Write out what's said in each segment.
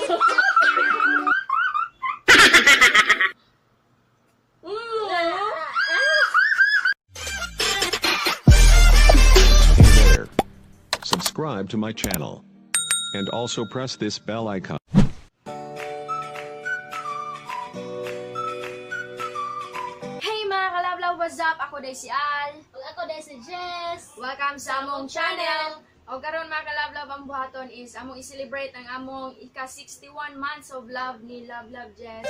Hey there. Subscribe to my channel. And also press this bell icon. Hey mga kalablaw, what's up? Ako day si Al. Ug ako dahil si Jess. Welcome sa among channel. O karon mga kalablaw, ang buhaton is among i-celebrate ang among ika 61 months of love ni Love Love Jess.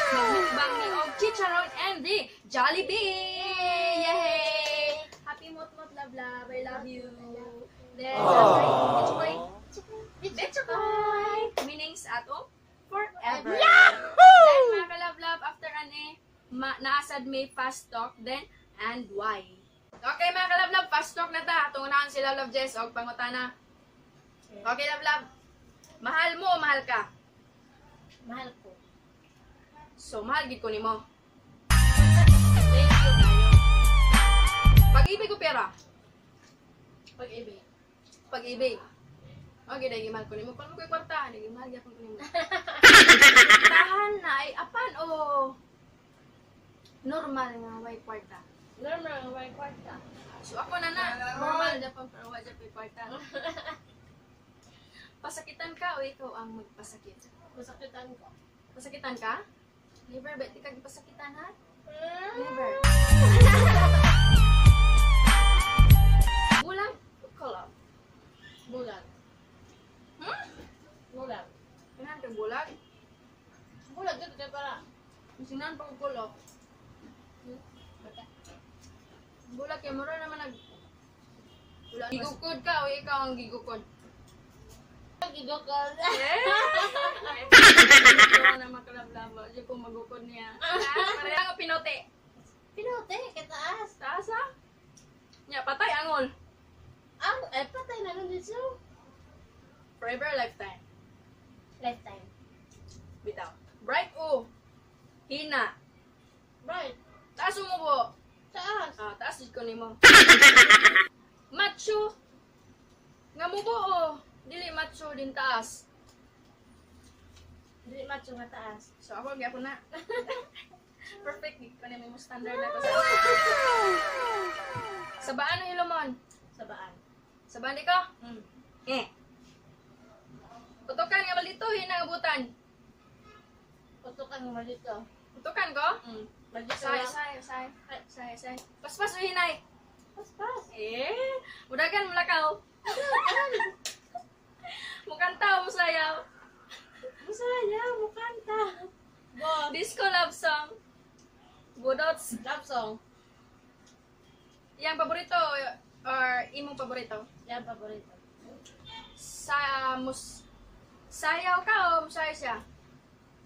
Magmukbang ni og chicharon and the Jollibee. Yay! Happy mot mot, Love Love. I love you. Then, Betchoy. Betchoy. Meanings atong forever. Yahoo! Then mga kalab-lab, after ane, naasad may fast talk, then, and why. Okay mga kalablab, fast talk na ta. Tungunahan si Love Love Jess og pangutana. Okay, Love Love. Mahal mo o mahal ka? Mahal ko. So, mahal gid ko nimo. Thank you kayo. Pag-ibig o pera? Pag-ibig. Pag-ibig. Okay, dahil mahal ko nimo. Kung mo ko'y kwarta, dahil mahal gyapon ko nimo. Tahan na ay apan o normal nga way kwarta? Normal ang may kwarta. So ako na na, normal japon pero wa japon kwarta. Pasakitan ka o ikaw ang magpasakit? Masakitan ko. Pasakitan ka? Never, ba? Di ka pasakitan ha? Never. Bulag o kulab? Bulag. Hmm? Bulag. Kailangan kang bulag? Bulag dito kay para. Sinan pang kulop. Bata. Bulag kay mura naman nag... Bulag. Gigukod ka o ikaw ang gigukod? Gigokol. Eh! Ikaw na makalablabo. Di ko magukod niya. Pareha nga pinote. Pinote, kataas. Taas ha? Nya, patay angol. Ang, eh, patay na nun dito. Forever lifetime. Lifetime. Bitaw. Bright o. Hina. Bright. Taas umubo. Taas. Ah, taas jud ko nimo. Macho. Nga mubo o. Dili macho din taas. Dili macho nga taas. So ako gyapon na. Perfect gid ko nimo standard na ko sa. Sabaan o hilomon? Sa baan. Sabaan di ko? Mm. Eh. Utokan nga malito hina nga butan. Utokan nga malito. Utokan ko? Malito Say, lang. say, say. Say, say. Paspas o hinay? Paspas. Eh, mudagan mulakaw. Mukanta o musayaw. Masaya, mukanta. Bo. Disco love song. Budots. Love song. Yang paborito or imong paborito? Yan, paborito. Sa mus sayaw ka o musayaw siya?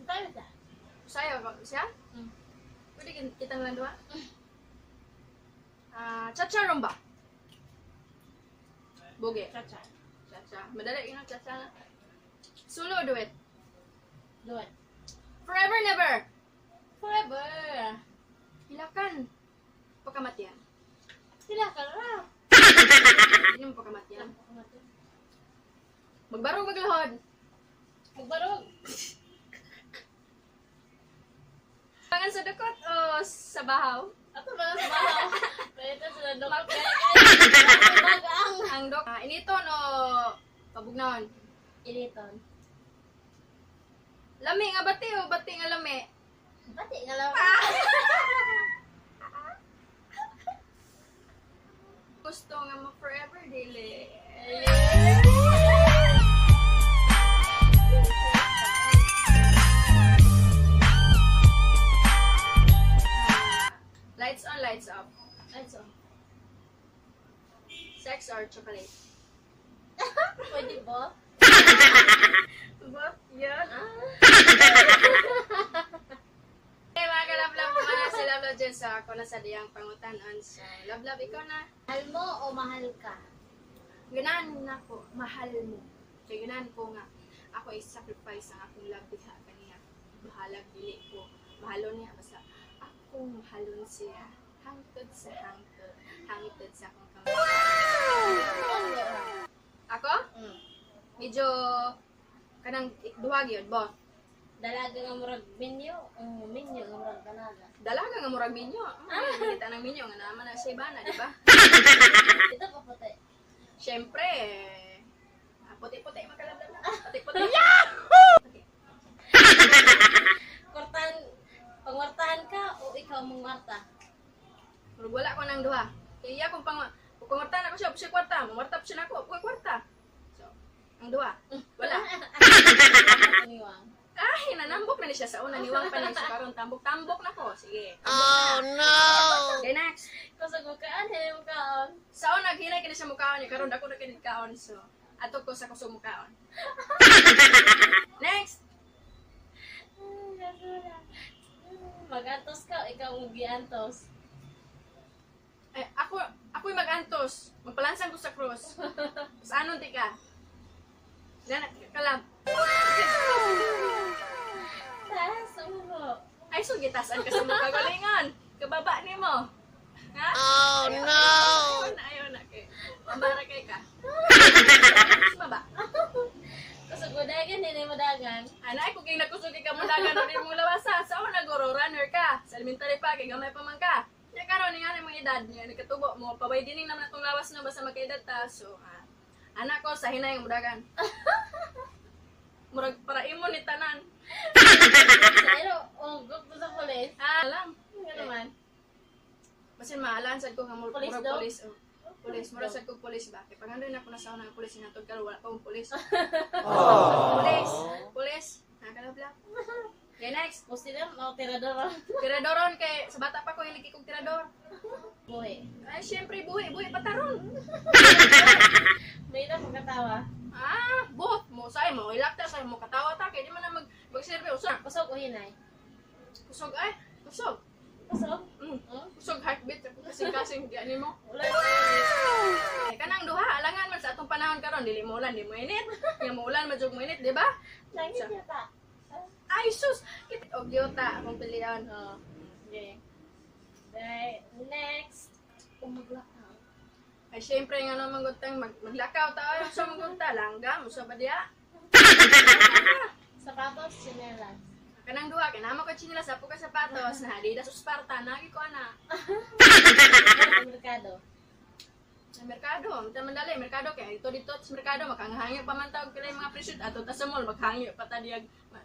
Tayo siya. Musayaw ka siya? Mm. Pwede kitang lang duha? Ah, cha-cha rumba. Bugi. Chacha. Cha-cha. Madali yun ang cha-cha na. Solo o duet? Do it. Forever never. Forever. Hilakan. Pagkamatian. Sila ka na. Hindi mo pagkamatian. Magbarong maglahod. Magbarog. Pangan sa dukot o sa bahaw? Ato ba sa bahaw? Pwede sila dukot. Bagang. Ang dok. Ah, initon o pabugnaon? Initon. Lami nga bati o bati nga lami? Bati nga lang. Gusto nga mo forever dili. Ah, lights on, lights off. Ay, so. Sex or chocolate? Pwede ba? Both? Yeah. Hey, mga kalablab, kumana si Love Love dyan sa ako na sa diyang pangutanon. So, Love Love, ikaw na. Mahal mo o mahal ka? Ganahan na ko, mahal mo. Kaya ganahan ko nga, ako i-sacrifice ang akong love diha kaniya. Bahalag dili ko. Mahalon niya, basta akong mahalon siya. Hangtod sa hangtod, hangtod sa akong kamay. Ako? Mm. Medyo Kanang duha gyud bo. Dalaga nga murag minyo, o minyo nga murag dalaga? Dalaga nga murag minyo. Ah, kita ng minyo nga naman na sa ibana, di ba? Ito pa puti. Siyempre, puti-puti makalablab na. Puti-puti. Yahoo! Puti. Kwartahan, pangwartahan ka o ikaw mong warta? Murag wala ko ng duha. Kaya iya kung pang kung kwarta na ko siya, siya kwarta, mawarta pa siya nako, ko kwarta. So, ang duha. Wala. Niwang. Ay, nanambok na ni siya sa una, niwang pa ni siya karon tambok-tambok na ko. Sige. Oh no! Okay, next. Kusog mo kaan, hinay mo kaon. Sa una hinay kini siya mukaon niya karon dako na kini kaon, so ato ko sa kusog mukaon. Next. Ay, nasura. Magantos ka o ikaw mong giantos? Ay, ako'y magantos. Magpalansang ko sa krus. Sa anon ti ka? Dana kalab. Taas, ulo. Ay, so gitasan ka sa mga kagalingon. Kababa nimo. Ha? Oh no! Ayaw na, ayaw na. Kay, mabara kay ka. Maba. Kusog mo dagan, hinay mo dagan. Anay, kung kay nakusog ka mo dagan rin mong lawasa. Sa una, guro, runner ka. Sa elementary pa, kay gamay pa man ka. Nya karon ni nga mong edad niya nagkatubo mo paway dining naman atong lawas na basta magkaedad ta. So, anak ko sa hinay nga mudagan. Murag para imo ni tanan. Sa ilo, oh, to sa pulis. Ah, lang. Ano naman? Basin maalan sad ko nga Police murag dog? pulis. Oh. Pulis, murag sad ko pulis ba? Kay pangandoy na ko na sa unang pulis hinatod karon wala pa akong pulis. Pulis, pulis. Nakalablak. Okay, next. Muslim o tirador? Tiradoron kay sa bata pa ko hilig kog tirador. Buhi. Ay, syempre buhi, buhi pataron. May na pagkatawa. Ah, both mo say mo ilak ta say mo katawa ta kay di man na magserbe usa. Kusog o hinay? Kusog ay, kusog. Kusog? Mm. Kusog heartbeat kasing kasing di ani mo. Wala. Ay, kanang duha alangan man sa atong panahon karon dili mo ulan, di mo init. Nga mo ulan majug mo init, di ba? Langit yata. Ay sus, kit og yuta akong pilion. Oh. Okay. Dahil, next. Umaglakaw. Ay syempre nga naman gutang maglakaw ta ay sa mong langga mo sa badya. Sapatos, tsinelas. Kanang duha kay namo ko tsinelas apo ka sapatos na Adidas o Sparta nagi ko ana. Merkado. Sa merkado, unta man dali merkado kay dito dito sa merkado makanghangyo pa man tawag pila yung mga presyo ato ta sa mall maghangyo pa ta diyag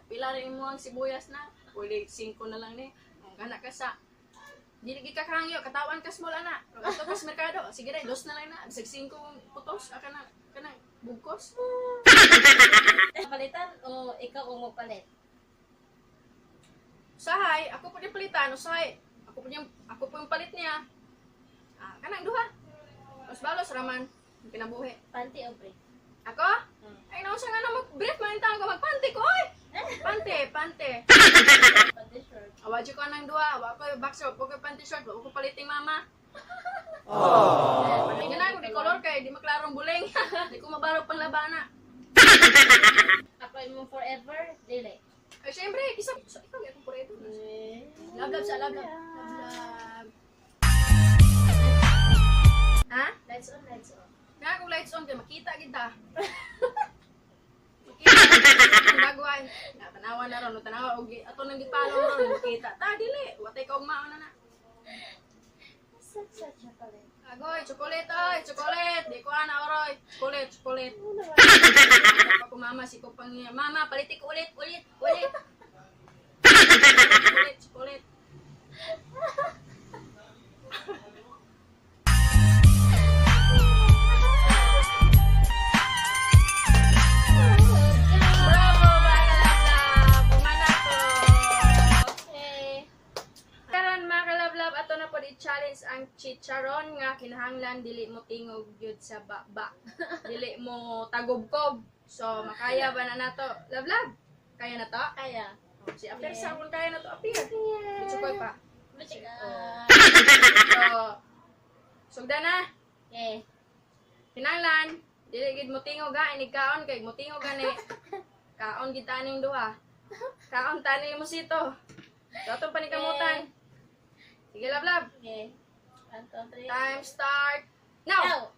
pila ra imo ang sibuyas na pwede 5 na lang ni. Ang kana ka sa dili gid ka kahangyo katawan ka small ana. Pero ato ka sa merkado, sige dai dos na lang na bisag 5 putos aka na kana bugkos. Palitan o ikaw ang magpalit? Usahay, ako po yung palitan, usahay. Ako po yung palit niya. Ah, kanang duha. Los balos raman ang kinabuhi. Panty o brief? Ako? Ay, nausa nga na mag-brief man yung ko magpanty ko, oy! Pante, pante. Panty short. Awa ko nang duha, awa ko yung boxer, awa ko yung panty short, awa ko paliting mama. Aww. Ay, ganun, kung di color kay, di maklarong buling. Di ko mabarog pang labana. Ako imong forever? Dili. Ay, syempre, kisa, so, ikaw, akong forever. Love, love sa love, love. Love, love. Ha? Lights on, lights off. Nga kung lights on, kay makita kita. Makita. Ang bagway. Na, tanawa na ron. Tanawa, og ato nang gipalo ron. Makita. Ta, dili. Watay ka og maon na na. Sa chocolate. Agoy, chocolate, oy, chocolate. Di ko ana, oroy. Chocolate, chocolate. Ako mama, si ko pang niya. Mama, palitik ko ulit, ulit, ulit. Chocolate, chocolate. Bravo, mga kalablab! Pumana ko! Okay. Karon mga kalablab, ato na po i-challenge ang chicharon nga kinahanglan dili mo tingog gyud sa baba. Dili mo tagubkob. So makaya ba na nato? Lablab, kaya na to? Kaya. Oh, si Apir sa kung kaya na to, Apir. Bitsukoy pa. Bitsukoy. So, sugda na. Okay. Kinahanglan dili gid mo tingog ha, inig kaon kay mo tingog gani. Kaon gid taning duha. Kaon tani mo sito. So atong panikamutan. Sige, lablab. Okay. 1, 2, 3. Time start now. Now!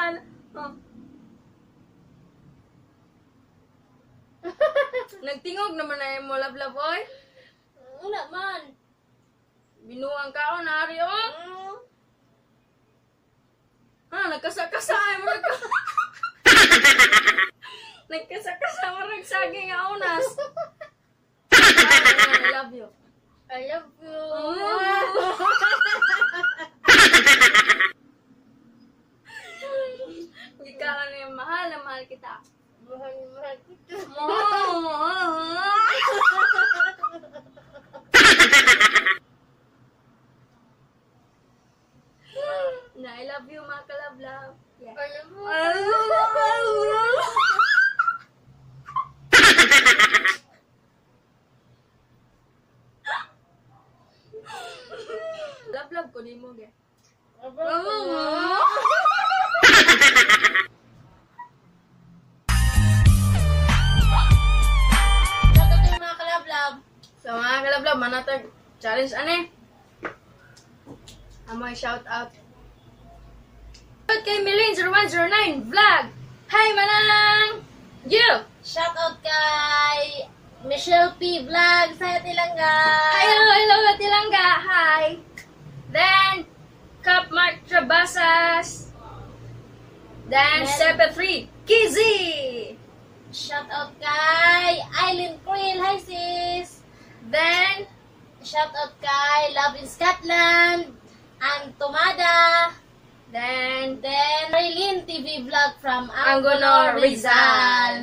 Mahal. Oh. Nagtingog naman na mo, love love, oy. Wala man. Binuang kaon na ari, oh. Ha, nagkasakasa ay murag ka. Nagkasakasa murag saging nga unas. Ah, I love you. I love you. Ikaw na yung mahal na mahal kita. Mahal, mahal kita. Mahal. Na I love you, mga kalablab. Yeah. I love you. Love love ko nimo ge. Love. Shout out yung mga kalablab. So mga kalablab, manatag challenge ane. Amoy shout out. Shout kay Milane0109 vlog. Hi Manang! You! Shout out kay Michelle P. Vlog sa Tilangga. Hi, hello, hello, Tilangga. Hi. Then, Cup Mark Trabasas. Then, 73, Kizzy. Shout out kay Eileen Krill. Hi, sis. Then, Shout out kay Love in Scotland. And Tomada. Then, Marilyn TV Vlog from Angono Angono, Rizal. Rizal.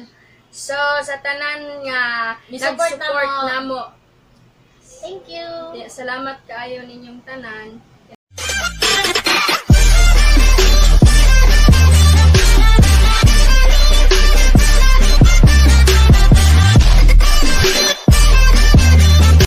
So, sa tanan nga Ni-support nag-support namo. namo. Thank you. Salamat kaayo ninyong tanan.